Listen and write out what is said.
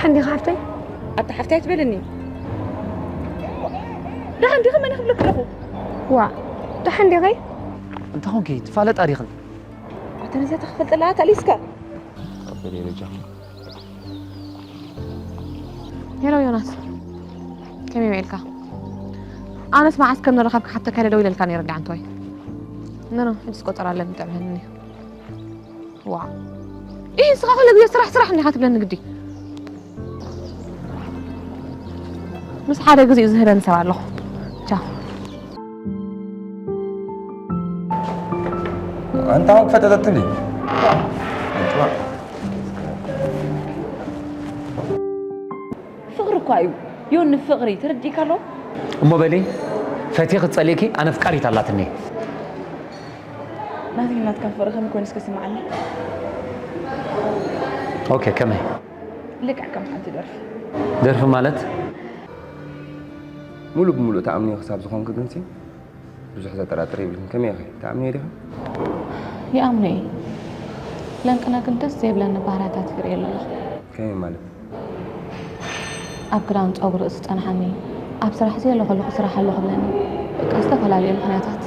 እንዲኻ ሓፍተይ? ኣታ ሓፍተይ ኣይትበልኒ። ደሓን ዲኺ? መን ክብለኪ ኣለኹ? ዋ፣ ደሓን ዲኺ? እንተ ኾንኪ ትፋለጣ ዲኽን? ኣታ ነዛ ተኽፈልጠላ ኣታ ሊስካ። ተቐበል የበጃ። ሄሎ ዮናስ፣ ከመይ ውዒልካ? ኣነስ መዓስ ከም ንረኸብካ ሓተካ ኢለ ደው ኢለልካ ነይረ ዳዓንቶይ። ኖ፣ ኖ፣ ሕጅስ ቆጸራ ኣለኒ፣ ጠብሐኒ። ዋ። ኢህ፣ ንስኻ ኩሉ ግዜ ስራሕ፣ ስራሕ እንዲኻ ትብለኒ ግዲ። ምስ ሓደ ግዜኡ ዝህበኒ ሰብ ኣለኹ። ቻው። ኣንታ ፈጠጠትኒ። ፍቕሪ እኳ እዩ። ዮኒ ፍቕሪ ተረዲእካ ኣሎ? እሞ በሊ፣ ፈትየ ክትጸልእኪ ኣነ ኣፍቃሪት ኣላትኒ። ናተይ ናትካ ፍቕሪ ከመይ ኮይኑ እስከ ስምዓኒ? ኦኬ፣ ከመይ? ልክዕ ከም ሓንቲ ደርፊ። ደርፊ ማለት? ሙሉእ ብሙሉእ ትኣምንዮ ክሳብ ዝኾንኪ ግንሲ ብዙሕ ዘጠራጥር የብልክን። ከመይ ኢኺ? ትኣምንዮ ዲኺ? ይኣምኖ እየ። ለንቅነ ግን ደስ ዘይብለኒ ባህርያታት ይርእየሉ ኣለኹ። ከመይ ማለት? ኣብ ክዳን ጸጉሪ ርእሲ ጸንሓኒ፣ ኣብ ስራሕ ዘየለ ከለኹ ስራሕ ኣሎ ክብለኒ። በቃ ዝተፈላለዩ ምኽንያታት።